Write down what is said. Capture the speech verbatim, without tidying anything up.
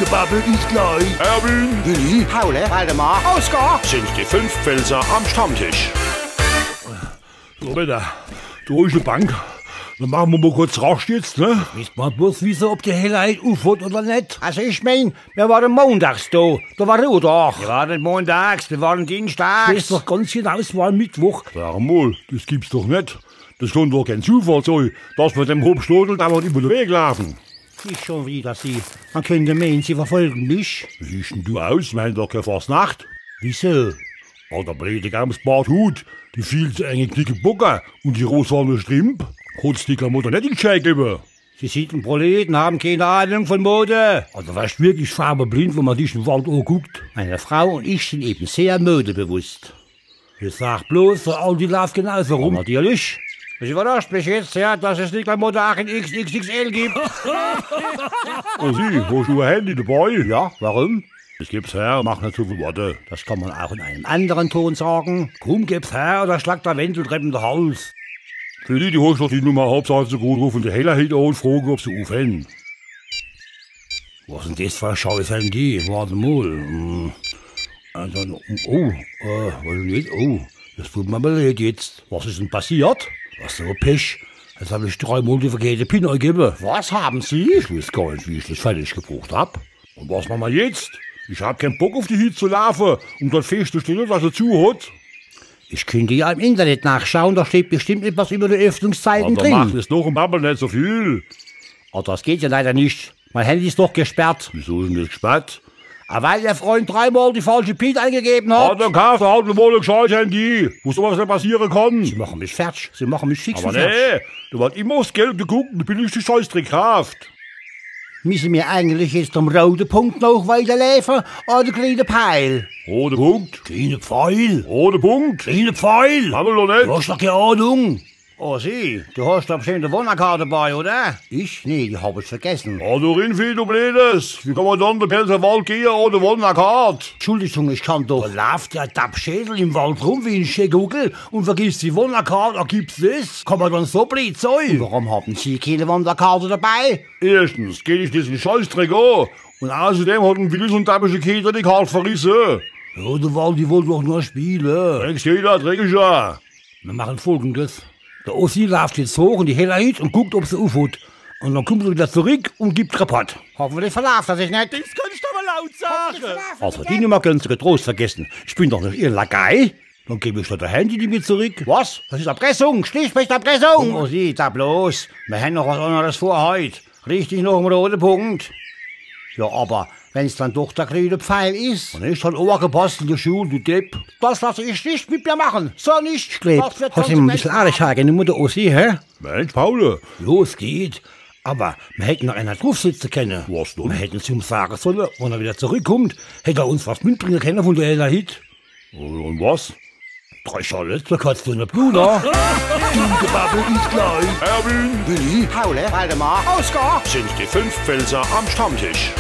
Gebabbel is gleich. Erwin, Willi, Paule, Waldemar, Oskar sind die fünf Pfälzer am Stammtisch. So, Männer, do is e Bank. Dann mache mer mol kurz Rascht jetzt, ne? Wisst mer bloß, wie se, ob die Hellerheit uff hot oder net? Also ich mein, mir ware montags do. Do war Ruhetag. Mir ware net montags, mir ware dienstags. Ich weeß doch ganz genau, es war Mittwoch. Sag mol, des gibt's doch net. Des kann doch kän Zufall sei, dass mer dem Hopstodel dauernd iwwer de Weg laafe. Net schun widder Sie. Mer kennt määne, Sie verfolge mich. Wie siehscht dann du aus? Mer hän doch kä Fasnacht. Wieso? Ah, de bleede Gamsbarthut, die viel zu enge Knickerbocker un die rosane Strimp. Hot's die Klamotte net in Schää gewwe? Sie sind ein Prolet und haben keine Ahnung von Mode. Also, du werscht wirklich farweblind, wenn mer dich im Wald anguckt. Meine Frau und ich sind eben sehr modebewusst. Ich sag bloß, so Audi läuft genauso rum. Ja, natürlich. Das überrascht mich jetzt, ja, dass es Knickerbocker in X X X L gibt. Un Sie, hoscht du e Handy dabei? Ja, warum? Des gibt's her, mach net so viel Worte. Das kann man auch in einem anderen Ton sagen. Kumm, geb's her, oder schlag der Wendeltrepp in de Hals. Willi, du hoscht doch die Nummer, Hauptsach se rufe de Hellerheit an un froge, ob se uff hän. Was is'n des fer e Scheiß-Handy? Wart mol. Hm. Also, oh, äh, was is'n jetzt? Oh, des tut mer leid jetzt. Was is'n passiert? Was so e Pech. Jetzt hab ich dreimol die verkehrte Pin eingewwe. Was haben Sie? Ich weeß gar net, wie ich des fertig gebrocht hab. Un was mache mer jetzt? Ich hab kän Bock, uff die Hitz zu laafe un dort festzustelle, dass se zu hot. Ich könnt ja im Internet nachschaue, do steht bestimmt etwas über die Öffnungszeiten drin. Macht es doch un babbel net so viel. Oh, das geht ja leider nicht. Mein Handy ist doch gesperrt. Wieso is'n des gesperrt? Ah, weil Ihr Freund dreimol die falsche Pin eingegeben hat. Ah, dann kauft er halt mol e gescheites Handy, wo so was net passiere kann. Sie machen mich fertig. Sie machen mich fix und fertig. Awwer nee, do werd immer uffs Geld geguckt un de billigschte Scheißdreck kauft. Misse mir eigentlich jetzt am rote Punkt noch weiterlaafe oder de grüne Pfeil? Rote Punkt. Grüne Pfeil. Rote Punkt. Grüne Pfeil. Hab ich doch net. Du hoscht doch kee Ahnung. Oh, Sie, du hoscht doch bestimmt e Wanderkart dabei, oder? Ich? Nee, die hab ich vergesse. Oh, du Rindvieh, du bleedes. Wie kann mer dann de Pälzer Wald gehe ohne Wanderkart? Entschuldigung, ich kann doch. Do laaft der Dappschädel im Wald rum wie en Schägugel un vergisst die Wanderkart. Ah, gibt's des? Kann mer dann so bleed sei? Un warum haben Sie keine Wanderkarte dabei? Erschtens geht dich des en Scheißdreck an. Un außerdem hot em Willi so'n dappische Keter die Kart verrisse. Ja, de Waldi wollt doch nur spiele. Drecksketer, dreckiger. Mir mache Folgendes. De Ossi laaft jetzt hoch in die Hellerhütt un guckt, ob se uff hot. Un dann kummt er widder zurick un gibt Rapport. Hoffentlich verlaaft er sich net. Des kannsch awwer laut sage. Also, die Nummer könnt Se getrost vergesse. Ich bin doch net Ihr Lakai. Dann geb ich der de Handy nimmi zurick. Was? Des is Erpressung, schlichtweg Erpressung. Oh, Sie, do bloß. Mir hän noch was anneres vor heit. Richtig noch em rote Punkt. Ja, awwer wenn's dann doch de grüne Pfeil is, dann is halt aa gebastelt in de Schul, du Depp. Das lass ich net mit mir mache. So net. Ich glaab, hoscht em e bissel arisch hergenumme, de Ossi, hä? Mensch, Paule. Los, geht. Awwer mir hätte noch ääner druffsetze kenne. Was dann? Mir hätte em sage solle, wann er widder zurickkummt, hätt er uns was mitbringe kenne vun de Hellerhütt. Un was? Drei Schorle, zwei Katze un e Bluna. Gebabbel is gleich. Erwin, Willi, Paule, Waldemar, Oskar sind die fünf Pfälzer am Stammtisch.